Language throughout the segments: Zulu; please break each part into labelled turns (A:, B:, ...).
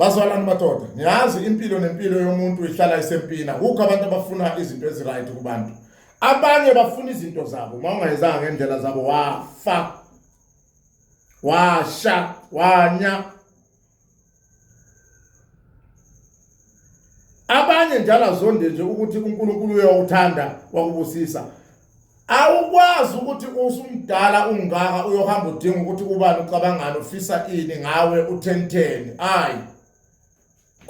A: Bazalwane madoda, niyazi impilo nempilo yomuntu ihlala isempina. Kukho abantu abafuna izinto eziright kubantu. Abanye bafuna izinto zabo, uma ungayenzanga ngendlela zabo wafa. Washa, wanya. Abanye njalo azonde nje ukuthi uNkulunkulu uyawuthanda wakubusisa. Awukwazi ukuthi usumdala ungaka uyohamba udinga ukuthi ubani ucabangani ufisa ini ngawe utheni ayi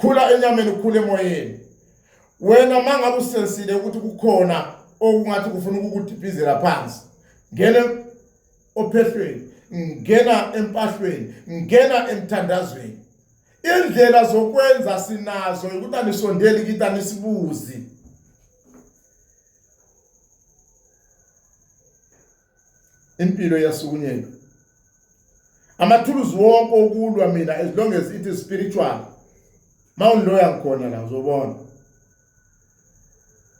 A: khula enyameni ukhule emoyeni wena mangabe usensile ukuthi kukhona okungathi kufuna ukukudibhizela phansi ngene ophehlweni ngena empahlweni ngena emthandazweni indlela zokwenza sinazo ukuthi anisondeli kithi anisibuzi Impilo iyasukunyelwa. Amathuluzi wonke okulwa mina as long as it is spiritual. Mawungiloya ngikhona la uzobona.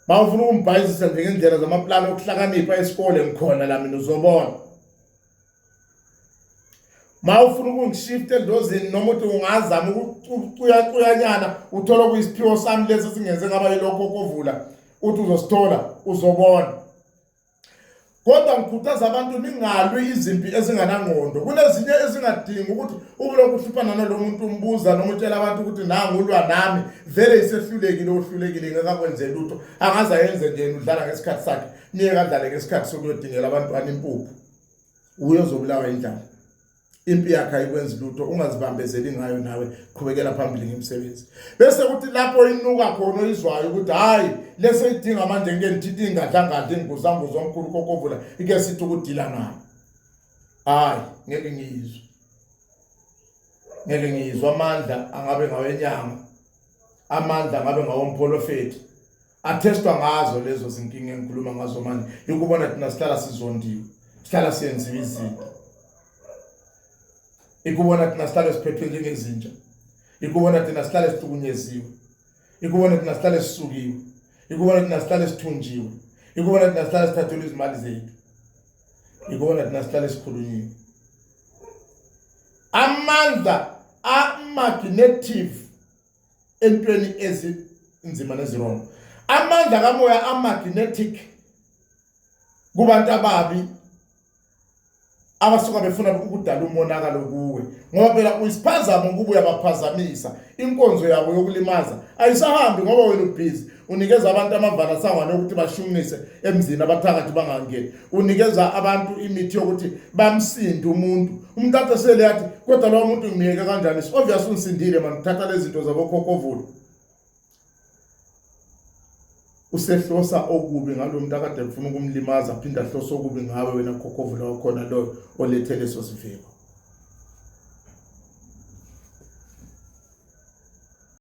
A: Mawufuna ukumbhayizisa nje ngendlela zamaplani okuhlakanipha esikole ngikhona la mina uzobona. Mawufuna ukungishift edlozini noma uthi ungazama ukucuyacuyanyana uthola kuyisiphiwo sami lesi singenze ngaba yilokho kovula uthi uzosithola uzobona. Kodwa ngikhuthaza abantu ningalwi izimpi ezinganangqondo. Kunezinye ezingadingi ukuthi ubulokhu uhluphana nalo muntu umbuza noma utshela abantu ukuthi nangu ulwa nami vele isehlulekile ohlulekile ngeke akwenze lutho. Angaze ayenze nje yena udlala ngesikhathi sakhe. Niyeke adlale ngesikhathi sokuyodingela abantwana impuphu. Uye ozobulawa indlala. Impi yakhe ayikwenzi lutho ungazibambezeli ngayo nawe qhubekela phambili ngemisebenzi bese kuthi lapho inuka khona oyizwayo ukuthi hayi lese idinga manje ngike ngithinta ingadlangadla inguzanguza omkhulu kokovula ike sithi ukudila nayo hayi ngeke ngiyizwe ngeke ngiyizwe amandla angabe ngawenyama amandla ngabe ngawomprofeti athestwa ngazo lezo zinkinga engikhuluma ngazo manje ikubona thina sihlala sizondiwe sihlala siyenziwa izinto ikubona thina sihlale siphethwe njengezinja ikubona thina sihlale sihlukunyeziwe ikubona thina sihlale sisukiwe ikubona thina sihlale sithunjiwe ikubona thina sihlale sithathelwe izimali zethu ikubona thina sihlale sikhulunyiwe amandla amagnetive entweni ezinzima nezirongo amandla kamoya amagnetic kubantu ababi abasuka befuna ukudala umonakalo kuwe ngoba phela uyisiphazamo ukuba uyabaphazamisa inkonzo yabo yokulimaza ayisahambi ngoba wena ubhizi unikeza abantu amavala sangwane ukuthi bashunqise emzini abathakathi bangangeni unikeza abantu imithi yokuthi bamsinde umuntu umuntu athi sele yathi kodwa lowo muntu ngimyeke kanjani it's obvious ungisindile mani uthatha lezi zinto zabokhokhovula usehlosa okubi ngalo muntu akade efuna ukumlimaza aphinde ahlose okubi ngawe wena khokhovula wakhona loyo olethe leso siviko.